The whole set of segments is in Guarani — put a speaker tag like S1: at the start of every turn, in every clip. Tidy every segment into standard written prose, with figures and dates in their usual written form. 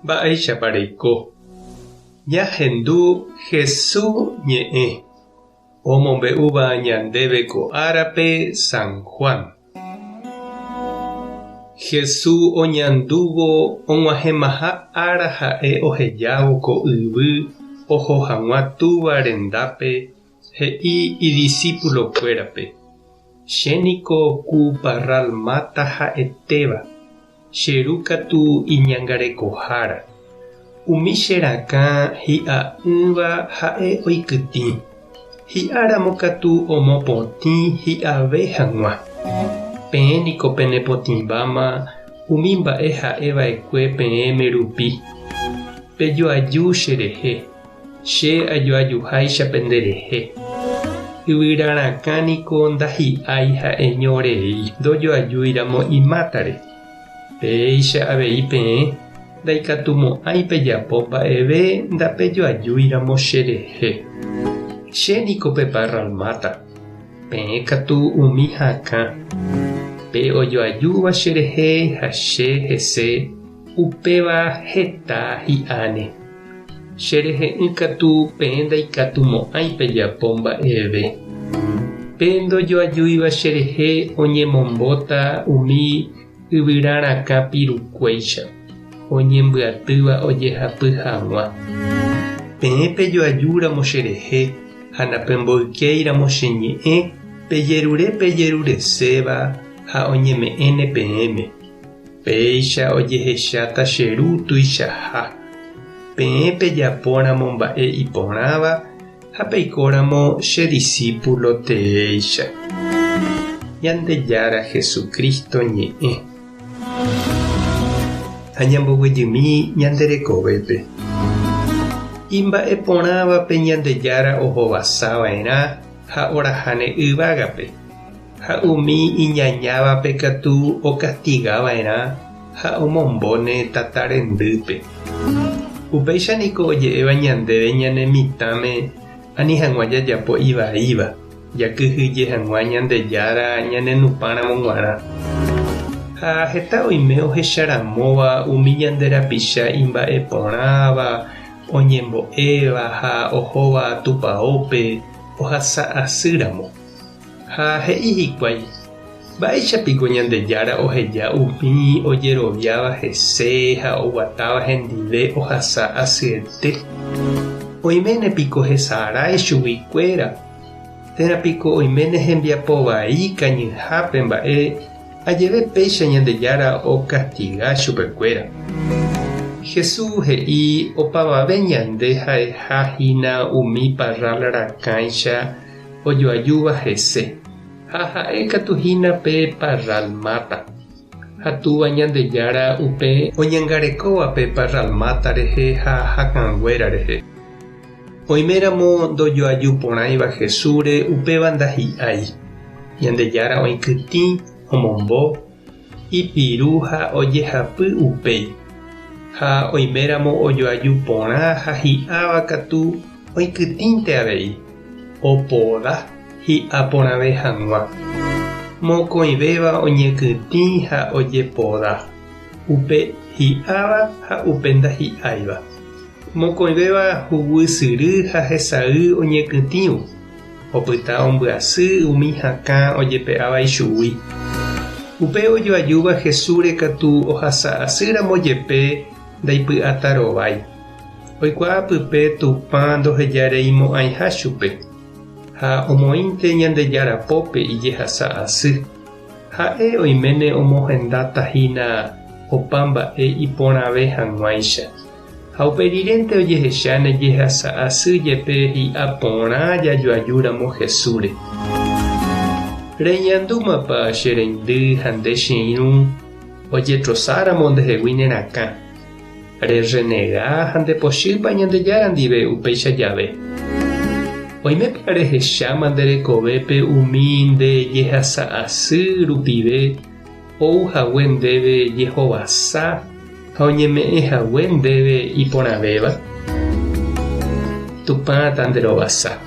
S1: Mba'éichapa reiko? Ñahendu Hesu ñe'ẽ omombe'úva ñandéve ko árape San Juan. Hesu oñandúvo og̃uahẽmaha ára ha'e ohejávo ko yvy oho hag̃ua Túva rendápe he'i idisípulokuérape, Che niko ku parral máta ha'etéva, che Ru katu iñangarekohára. Umi che rakã hi'a'ỹva ha'e oikytĩ, hi'a ramo katu omopotĩ hi'ave hag̃ua. Peẽ niko penepotĩmbáma umi mba'e ha'e va'ekue peẽme rupi. Pejoaju che rehe. Che ajoajuháicha penderehe. Yvyra rakã niko ndahi'ái ha'eño rei ndojoajúiramo imátare. Péicha avei peẽ ndaikatumo'ãi pejapo mba'eve ndapejoajúiramo cherehe. Che niko pe parral máta, peẽ katu umi hakã. Pe ojoajúva cherehe ha che hese, upéva heta hi'áne. Che rehe'ỹ katu peẽ ndaikatumo'ãi pejapo mba'eve. Pe ndojoajúiva che rehe oñemombóta umi yvyra rakã pirukuéicha, oñembyatýva ojehapy hag̃ua. Peẽ pejoajúramo che rehe ha napemboykéiramo che ñe'ẽ, pejerure pejerureséva ha oñeme'ẽne peẽme. Péicha ojehecháta che Ru tuichaha. Peẽ pejapóramo mba'e iporãva ha peikóramo che disípulo teéicha. Ñandejára Jesucristo ñe'ẽ. Ha ñamboguejymi ñande rekovépe. Imba'e porãvape Ñandejára ohovasa va'erã ha oraháne yvágape. Ha umi iñañávape katu okastiga va'erã ha omombóne tata rendýpe. Upéicha niko oje'éva ñandéve ñane mitãme ani hag̃ua jajapo ivaíva, jakyhyje hag̃ua Ñandejára ñanenupãramo g̃uarã. Ha heta oime ohecharamóva umi ñande rapicha imba'eporãva, oñembo'éva ha ohóva tupaópe ohasa asýramo. Ha he'i hikuái, Mba'éicha piko Ñandejára oheja umi ojeroviáva hese ha oguatáva hendive ohasa asyete? Oiméne piko hesarái chuguikuéra? Térã piko oiméne hembiapo vai kañyhápe mba'e ajeve péicha Ñandejára okastiga chupekuéra? Jesús he'i opavave ñande ha'eha hína umi parral rakãicha ojoajúva hese, ha ha'e katu hína pe parral máta. Ha Túva Ñandejára upe oñangarekóva pe parral máta rehe ha hakãnguéra rehe. Oiméramo ndojoaju porãiva Jesúsre upéva ndahi'ái. Ñandejára oikytĩ, omombo, ipiru ha ojehapy upéi. Ha oiméramo ojoaju porã ha hi'áva katu oikytĩnte avei. Opoda hi'a porãve hag̃ua. Mokõivéva oñekytĩ ha ojepoda, upe hi'áva ha upe ndahi'áiva. Mokõivéva huguy syry ha hesay oñekytĩvo, opyta ombyasy umi hakã ojepe'áva ichugui. Upe ojoajúva Jesúsre katu ohasa asýramo jepe ndaipy'atarovái. Oikuaa pype Tupã ndohejareimo'ãiha chupe, ha omoĩnte Ñandejára pópe ijehasa asy. Ha'e oiméne omohendáta hína opa mba'e iporãve hag̃uáicha. Ha upe rirénte ojehecháne jehasa asy jepe hi'a porã jajoajúramo Jesúsre. Reñandúmapa che reindy ha nde che irũ ojetrosáramo ndehegui ne rakã? Rerrenega ha ndepochýpa Ñandejára ndive upéicha jave? Oimépa rehecháma nde rekovépe umi nde jehasa asy rupive ou hague ndéve jehovasa ha oñeme'ẽ hague ndéve iporãvéva? Tupã tanderovasa.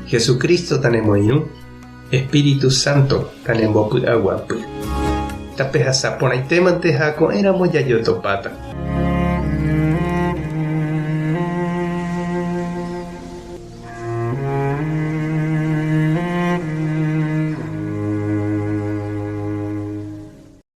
S1: Jesucristo tanemoirũ, Espíritu Santo tanembopy'aguapy. Tapehasa porãitémante ha ko'ẽramo jajotopáta.